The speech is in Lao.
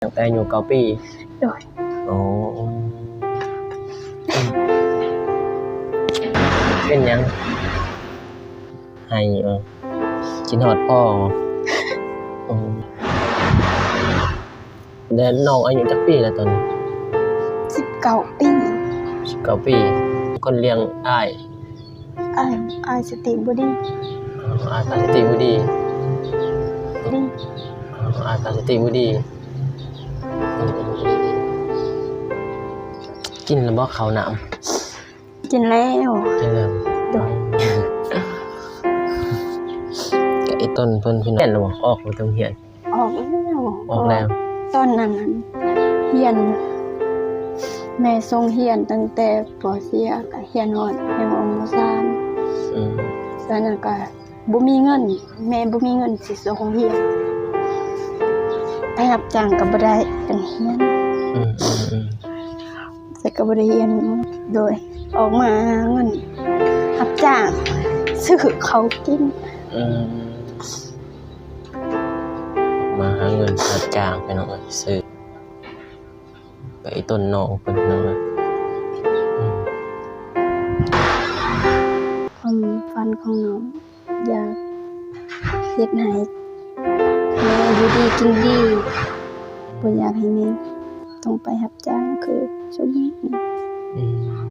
ຕັ້ງແຕ່ອາຍຸເກົ້າປີ? ໂດຍ. ໂອ້ ເປັນຫຍັງໄຫ້? ເອີ ຄິດຮອດພໍ່. ໂອ້ ແລ້ວນ້ອງອາຍຸຈັກປີແລ້ວຕອນນີ້? ສິບເກົ້າປີ. ສິບເກົ້າປີ. ຄົນລ້ຽງອ້າຍ? ອ້າຍ ອ້າຍສະຕິບໍ່ດີ. ອໍ ອ້າຍສະຕິບໍ່ດີ. ດີ. ອໍ ອ້າຍສະຕິບໍ່ດີ. ອືມ ກິນແລ້ວບໍ່ເຂົ້ານ້ຳ? ກິນແລ້ວ. ກິນແລ້ວ. ໂດຍ. ກະອີ່ຕົນເພິ່ນ ພີ່ນ້ອງ ຮຽນແລ້ວບໍ່? ອອກແລ້ວໂຮງຮຽນ? ອອກແລ້ວ. ອອກແລ້ວ. ຕອນນັ້ນຫັ້ນຮຽນ ແມ່ສົ່ງຮຽນຕັ້ງແຕ່ ປໍສີ່ ກະຮຽນຮອດ ຮຽນຮອດ ມໍສາມ. ອືມ. ຕອນນັ້ນກະບໍ່ມີເງິນ ແມ່ບໍ່ມີເງິນຊິສົ່ງຮຽນ ໄປຮັບຈ້າງກະບໍ່ໄດ້ ກະຮຽນ. ອືມໆໆ. ແຕ່ກະບໍ່ໄດ້ຮຽນ. ໂດຍ. ອອກມາຫາເງິນຮັບຈ້າງຊື້ເຂົ້າກິນ. ອືມ. ມາຫາເງິນຮັບຈ້າງ ພີ່ນ້ອງເອີຍ ຊື້ ໄປຕົ້ນນ້ອງເພິ່ນ ພີ່ນ້ອງເອີຍ. ອືມ. ຄວາມຝັນຂອງນ້ອງ ຢາກເຮັດໃຫ້ແມ່ຢູ່ດີກິນດີ ບໍ່ຢາກໃຫ້ແມ່ຕ້ອງໄປຮັບຈ້າງຄືຊຸມນີ້. ອືມ.